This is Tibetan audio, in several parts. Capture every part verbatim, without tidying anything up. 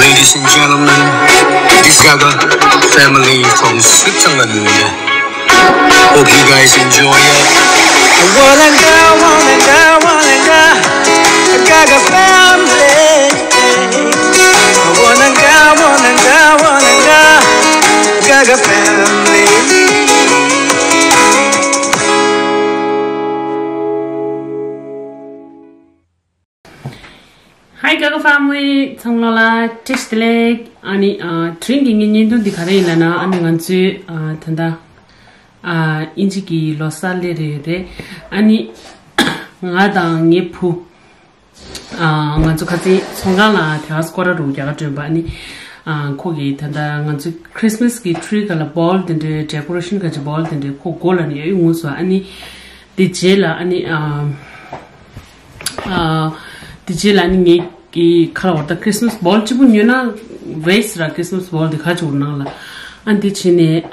Ladies and gentlemen, this Gaga family from Switzerland. Hope you guys enjoy it. Wananga, wananga, wananga, Gaga family. Wananga, wananga, wananga, Gaga family. Hi Gaga family, ཚང་མ་ལ་བཀྲ་ཤིས་བདེ་ལེགས། ཨ་ནི་ཨ་དྲིན་གྱི་ངའི་བརྙན་ཐུང་འདི་ག་རེ་ཡིན་ལབ་ན། ཨ་ནི་ང་ཚོའི་ཨ་ད་ལྟ་ཨ་དབྱིན་ཇི་གི་ལོ་གསར་སླེབས་རེད་རེད། ཨ་ནི་ང་དང་ངའི་བུ་ཨ་ང་ཚོ་ཁ་སང་ཚོང་ཁང་ལ་དེ་ག་སྐོར་ར་རུ་རྒྱ་གར་སྤྲོད་པ། ཨ་ནི་ཨ་ཁོ་གིས་ད་ལྟ་ང་ཚོའི་Christmas་གི་tree་ག་ལ་ball་དེ་འདྲའི་decoration་ག་ཅིག་ball་དེ་འདྲའི་ཁོ་མགོ་ལ་ནི་ཡོད་ངུས་སོང་། ཨ་ནི་དེ་རྗེས་ལ་ཨ་ནི་ཨ། ཨ། དེ་རྗེས་ལ་ནི་ངས་ཀྱི་ཁ་ལ་བར་ད་Christmas ball་གཅིག་པུ་ཉོས་ན་waste་ར། Christmas ball་དེ་ག་ཅིག་ནང་ལ། ཨ་འདི་བྱས་ནས་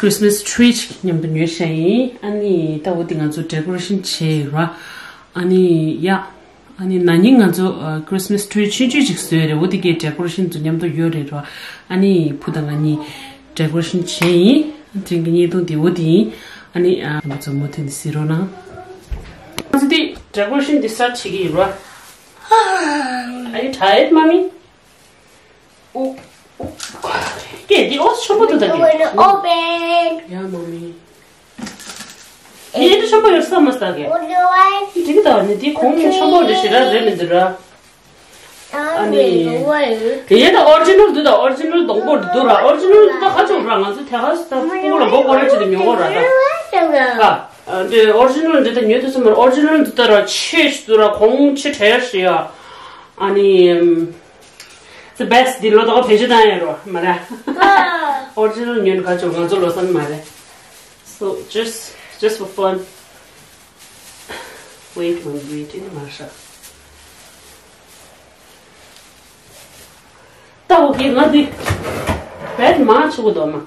ཨ་Christmas tree་ཅིག་མཉམ་དུ་ཉོས་ཤག་ཡིན། ཨ་ནི་ད་འོ་དེ་ང་ཚོ་decoration་བྱས་ར། ཨ་ནི་ཡ། ཨ་ནི་ན་ནིང་ང་ཚོ་ཨ་Christmas tree་ཆུང་ཆུང་ཅིག་བཟོས་རེད། འོ་དེ་གའི་decoration་ཚོ་མཉམ་དུ་ཡོད་རེད་ར། ཨ་ནི་བུ་དང་ང་གཉིས་decoration་བྱས་ཡིན། དེ་རིང་གི་བརྙན་ཐུང་དེ་འོ་དེ་ཡིན། ཨ་ནི་ཨ་ང་ཚོ་མུ་མཐུད་ནས་གཟིགས་རོགས་གནང་། ང་ཚོ་དེ་decoration་དེ་start་བྱེད་ཀྱི་ཡིན་ར། Are you tired, mommy? ཨོ། ཨོ། ཀྱེ་དེ་ཨོ་ཆེན་པོ་འདུག་ད་ཀྱེ། Open. Yeah, mommy. དེ་ཡིན་དུ་ཆེན་པོ་ཡོད་ས་མ་ས་ཀྱེ། འགྲིག་གི་ད་ནི་དེ་གོང་ཆེན་པོ་རེད་ཞེ་དྲག་རེད་མི་འདུག་ར། ཨ་ནི། དེ་ཡིན་ད་original་འདུག་ད། original་སྡོང་པོ་འདུག་ར། original་འདུག་ད་ག་ཅུང་ར། ང་ཚོ་དེ་ག་ས་ཕུག་ལ་མགོ་སྐོར་ར་ཅིག་ཏུ་ཉོ་གོ་ར་ད། ཨ་འདི་original་འདི་ད་ཉོ་དུས་ཙམ་པར་original་འདུག་ད་ར། ཆེ་ཞིག་འདུག་ར། གོང་ཆེ་གྲས་ཞིག་ཡ། ཨ་ནི། The best འདི་ལོ་ད་ག་བེད་སྤྱོད་བཏང་ཡ་རོ་མ་ར། original་ཉོ་ན་ག་ཅུང་ང་ཚོ་ལོ་སར་མ་རེད། So just just for fun. Wait, wait, wait. ཨེ་མ་ཧྲ། ད་འོ་ཀེ་ང་འདི་བེད་མ་ཆུ་གུ་དོ་མ།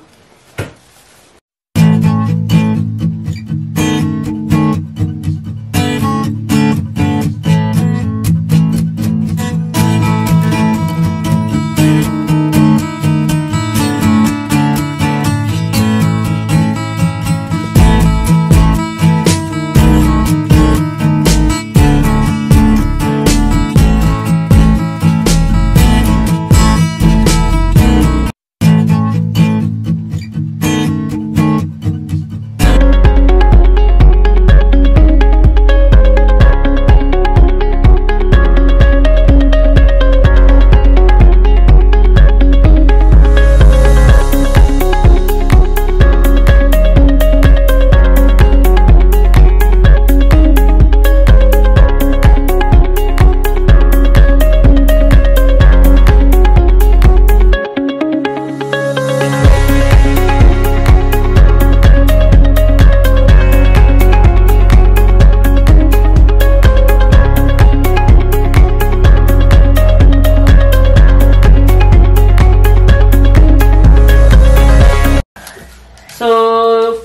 So,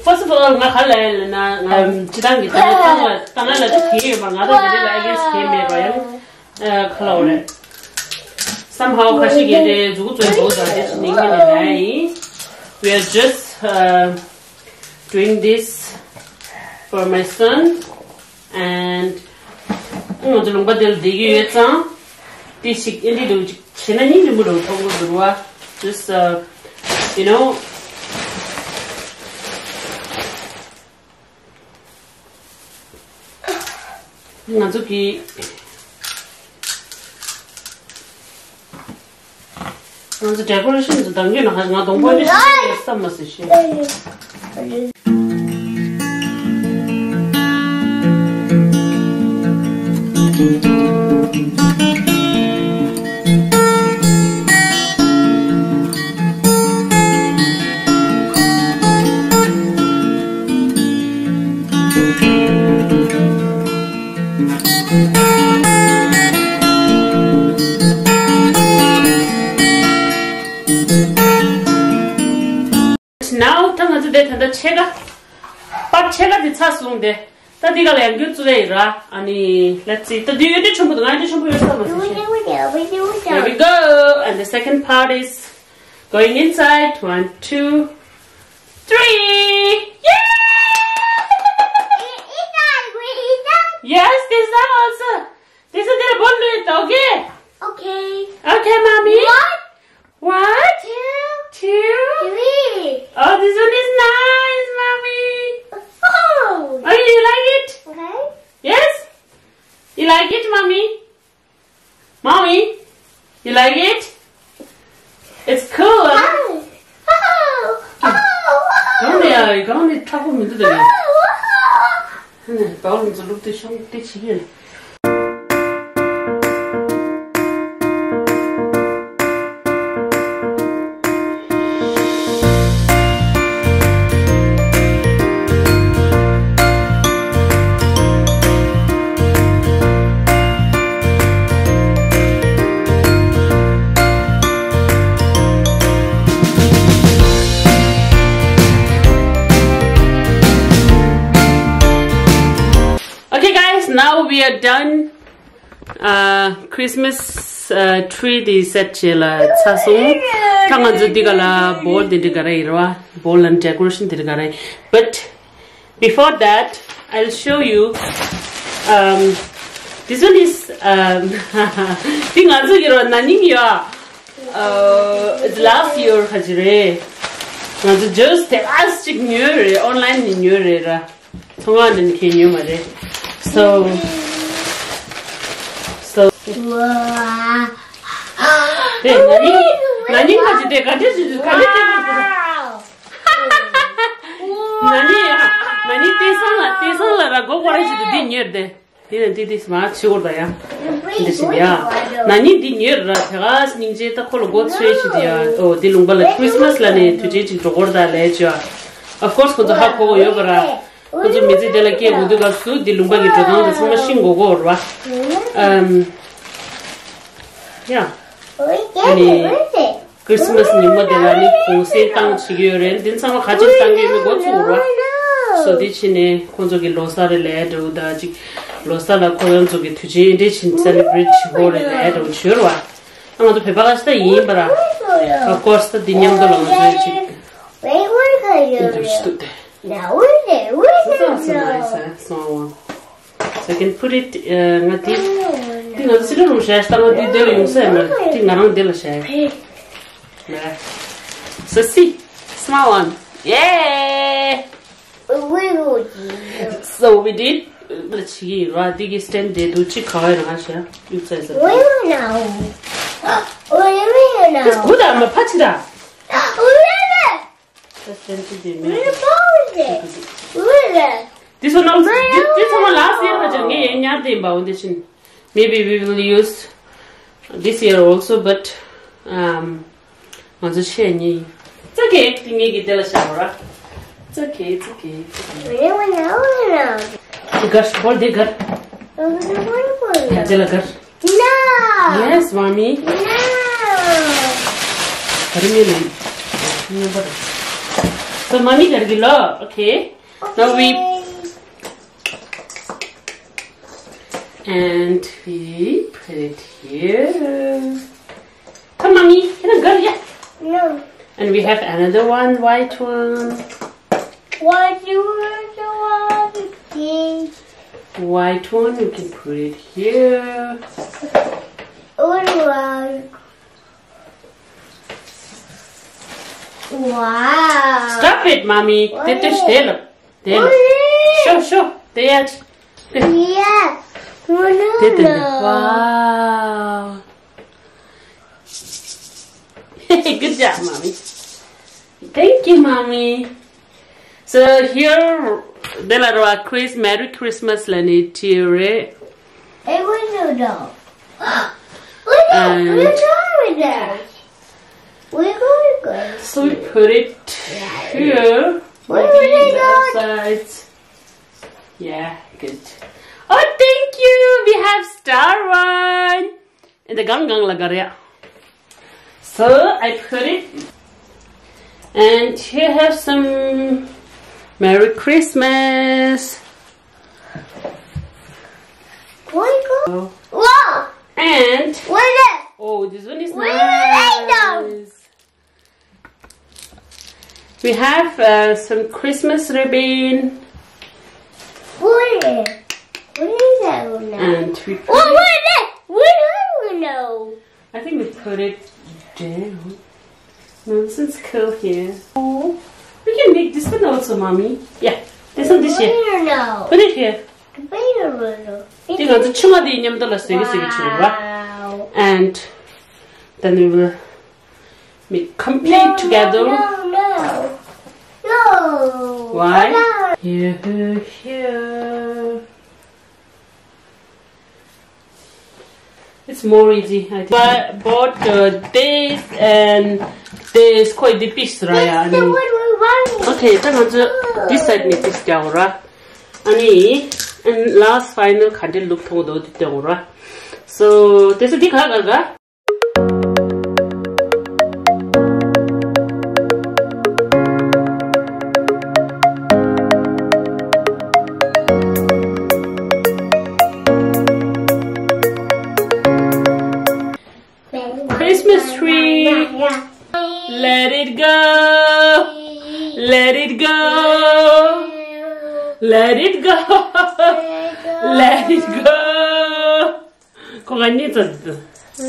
first of all, ང་ག་ལ་ཡིན་ལབ་ན། ང་སྤྱི་བཏང་གི་ད་ནི་ཏང་ལ་ཏང་ལ་ད་དེ་ཡོད་པ། ང་ད་དེ་འདྲ་ལ་I guess་དེ་མེད་པ་ཡང་། ཨ། ཁ་ལོ་རེད། Somehow་ཁ་ཤས་ཀྱིས་དེ་མཛུ་གུ་བཙོས་འདུག་ད་དེ་ནིང་གི་ནས་ལ་ཡིན། We are just, uh, doing this for my son and ང་ཚོ་ལུང་པ་དེ་ལ་བསྡད་ཀྱི་ཡོད་ཙང་། དེ་ཞིག་ཨེ་འདྲི་འདུག་ཅིག་བྱས་ན་སྙིང་རིང་པོ་འདུག་མཐོང་གི་འདུག་བ། Just, uh, you know, ང་ཚོ་གི་ང་ཚོ་decoration་ཚོ་འདང་རྒྱུ་ན་ང་སྡོང་པོ་འདི་བསམ་མ་ཟིན་ཤེས། Now ད་ང་ཚོ་དེ་ད་ལྟ་ཕྱེད་ཀ། པར་ཕྱེད་ཀ་དེ་ཚར་སོང་སྟེ། ད་ ད་འདི་ག་ལ་ཡང་རྒྱུ་ཚུར་རེད་ར། ཨ་ནི། Let's see. ད་འདི་ཡོད་དུས་ཆེན་པོ་འདུག་ང་ཡོད་དུས་ཆེན་པོ་ཡོད་ས་མ་ཟེར་ཤེས། Here we go. And the second part is going inside. One, two, three. Yay! Yes, this time also. This is the bonnet, okay? Okay. Okay, mommy. One. What? Two. Two. Three. Oh, this one is nice, mommy. Oh. Oh, you like it? Okay. Yes? You like it, mommy? Mommy, you like it? It's cool, huh? གང་ནས་ཡ་གང་ནས་ཁྲག་པོ་མི་འདུག་ད་ནི། ཧ་ནས་བའོ་ལིན་ཚོ་ལུག་དེ་ཤོང་དེ་བྱེད་ཀྱི་ཡོད། Okay, guys, now we are done. Uh, Christmas uh, tree དེ་སེཊ་བྱས་ལ་ཚར་སོང་། ད་ང་ཚོ་འདི་ག་ལ་བོལ་དེ་འདྲ་ག་རེ་ཡིན་ར་བ། བོལ་and decoration དེ་འདྲ་ག་རེ། But before that, I'll show you. Um, this one is um, འདི་ང་ཚོ་གི་ར་ན་ནིང་ཡོད། Uh, it's last year ག་ཅི་རེད། ང་ཚོ་just དེ་ཨ་ཅིག་ཉོས་རེད། ཨོན་ལན་ནས་ཉོས་རེད་ར། ཚོང་ཁང་ནས་ཁྱེར་ཉོས་མ་རེད། So, so དེ་ན་ནིང་ན་ནིང་ག་ཅི་དེ་ག་འདྲ་ཞིག་ག་འདྲ་བལྟས་པ་དེ། ན་ནིང་ཡ་ན་ནིང་བལྟས་སང་ལ་བལྟས་སང་ལ་ར་མགོ་སྐོར་ར་ཞིག་ཏུ་འདི་ཉོས་དེ། དེ་ནས་འདི་འདི་མ་ཆི་བོར་ད་ཡ། འདི་ཞིག་ཡ། ན་ནིང་འདི་ཉོས་ར་དེ་ག་སྙིང་རྗེ་ད་ཁོ་ལ་མགོ་ཚོས་ཞིག་དེ་ཡ། ཨོ་འདི་ལུང་པ་ལ་Christmas ལ་ནས་དུས་ཆེན་ཅིག་འགྲོ་སྐོར་ད་ལས་ཅི་ཡ། Of course ཁོ་ཚོ་ཧ་གོ་གོ་ཡོད་པ་ར། ཁོ་ཚོ་མི་ཚེ་དེ་ལ་སྐྱེལ་དགོས་དུས་སྐབས་སུ་འདི་ལུང་པ་གི་འགྲོ་སྟངས་དེ་ཚང་མ་ཤེས་དགོས་གོ་ར་བ། ཨམ། ཡ། ཨ་ནི། Christmas ཉིན་མོ་དེ་ལ་ནི་གུང་སེང་བཏང་བྱེད་ཀྱི་ཡོད་རེད། འདི་ཚང་མ་ག་ཅིག་བཏང་གི་ཡོད་མེད་མགོ་ཚོས་ར། So འདི་ཕྱི་ནས་ཁོང་ཚོ་གི་ལོ་གསར་རེད་ལས་འགྲོ་ད་ཅིག་ལོ་གསར་ལ་ཁོ་རང་ཚོ་གི་དུས་ཆེན་འདི་ཕྱིན་celebrate བྱེད་དགོས་རེད་ལས་འགྲོ་བྱོས་ར་བ། ཨ་ང་ཚོ་བོད་པ་ག་ཞིག་ད་ཡིན་པ་ར། Of course ད་འདི་མཉམ་དུ་ལ་ང་ཚོ་ཅིག་འདི་འདྲ་ཞིག་འདུག་སྟེ། This is also nice, eh? Small one. So I can put it, uh, ང་དེ། དེ་ང་ཚོ་སི་ཏུ་རུམ་ཞེས་ལྟ་བ་དེ་དེ་ལ་ཡོང་ས་ཡ་མ་རེད། དེ་ང་རང་དེ་ལ་བཞག་ཡ། So see, small one. Yeah. So we did. ལ་ཆི་གི་ར་དེ་གི་stand དེ་དུ་ཅི་ག་བའི་རང་ཞེ་ཡོད་ཚད་ཟེར། That's good. I'm a patch that. That's twenty day. This one also, this, this one last year ཁ་ཅིག་ངས་ཡང་ཉར་དེ་ཡིན་པ། འོ་འདི་ཕྱིན། Maybe we will use this year also, but um, ང་ཚོ་ཆེ་ཉིན། It's okay. དེ་ངས་གི་དེ་ལ་བཞག་ར། It's okay, it's okay, it's okay. དེ་གར་བོར་དེ་གར། ཡ་དེ་ལ་གར། No. Yes, mommy. No. So mommy gotta be low. Okay. Now we and we put it here. Come, mommy. Can I go? Yeah. No. And we have another one, white one. What you want? White one, you can put it here. What do I? Wow. Stop it, mommy. What? This is Dela. Dela. What? Show, show. Dad. Yeah. What is that? Wow. Good job, mommy. Thank you, mommy. So here, Dela Roa Chris, Merry Christmas, Lani Tire. Hey, we do though. We do. And we're going there. We're going there. So we put it here. We put it on sides. Yeah, good. Oh, thank you. We have star one. And the gang gang la garia. So I put it. And here have some Merry Christmas. Wow! And what is that? Oh, this one is nice. We have uh, some Christmas ribbon. What is that one? And we put it, what is that? What is that one? I think we put it down. No, this one's cool here. Oh, we can make this one also, mommy. Yeah, this one, this here. Put it here. དེ་ང་ཚོ་ཕྱི་མ་དེའི་མཉམ་དུ་ལ་བཟོས་ཀྱི་བཟོས་ཀྱི་བྱུང་ར། Wow. And then we will make complete together. No, no, no. Why? Here, here. It's more easy, I think. I bought uh, this and this. ཁོ་འདི་པིས་ར་ཡ། ཨ་ནི། Okay, ད་ང་ཚོ་this side ནས་པིས་རྒྱག་ར། ཨ་ནི། And last final ག་འདྲ་ལུག་མཐོང་འདུག་འདི་སྟོན་ར། So དེ་ཚོ་འདི་ག་ག་ག Christmas tree. Let it go. Let it go. Let it go. Let it go. ཁོ་ག་ཉིད་ཙམ།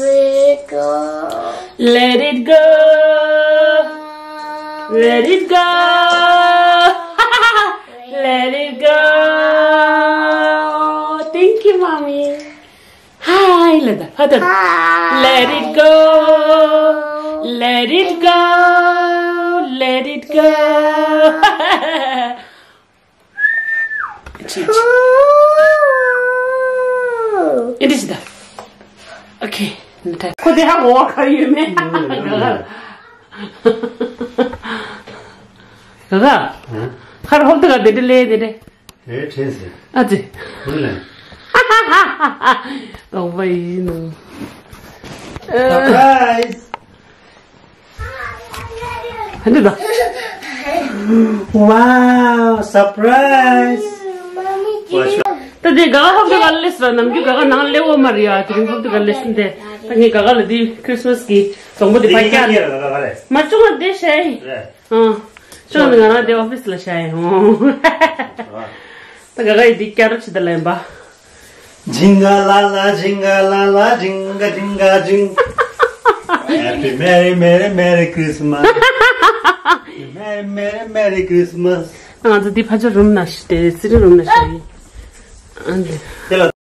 Let it go. Let it go. Let it go. Let it go. Thank you, mommy. Hi, let it go. Let it go. Let it go. Let it go. It is the. Okay. ཁོ་དེ་ཧ་གོ་བ་ག་ཡོད་མེད། ག་ག་ཁར་ཧོབ་ཏེ་ག་དེ་འདྲ་ལས་དེ་འདྲ། ཨེ་ཁྲེས་སི། ཨ་ཙི། ཧུན་ལན། ཏོག་པ་ཡིན་ནོ། Surprise. ཧན་དུ་ད། Wow, surprise. ད་དེ་ག་ག་ཧབ་ཏུ་ག་ལེས་ར། ནམ་རྒྱུན་ག་ག་ནང་ལེ་འོ་མ་རེད་ཡ། དེ་རིང་ཧབ་ཏུ་ག་ལེས་ཏེ། ད་ངས་ག་ག་ལ་དེ་ཁྲིས་མས་གི་བཙོང་པོ་དེ་ཕ་ཀྱག་ལ། མ་བཅུག་ན་དེ་ཤ་ཡི། ཨ། ཅོ་ནི་ང་རང་དེ་ཨོ་ཕིས་ལ་ཤ་ཡི་ཧོ། ད་ག་ག་ཡི་དེ་ཀྱ་རོ་ཆི་ད་ལེན་པ། Jingle la la, jingle la la, jingle jingle jing. Happy Merry Merry Merry Christmas. Happy Merry Merry Merry Christmas. ང་ཚོ་འདི་ཕ་ཆོ་རུམ་ན་ཤི་དེ་སི་རི་རུམ་ན་ཤི་ཡི། ཨ་འདི། དེ་ལ།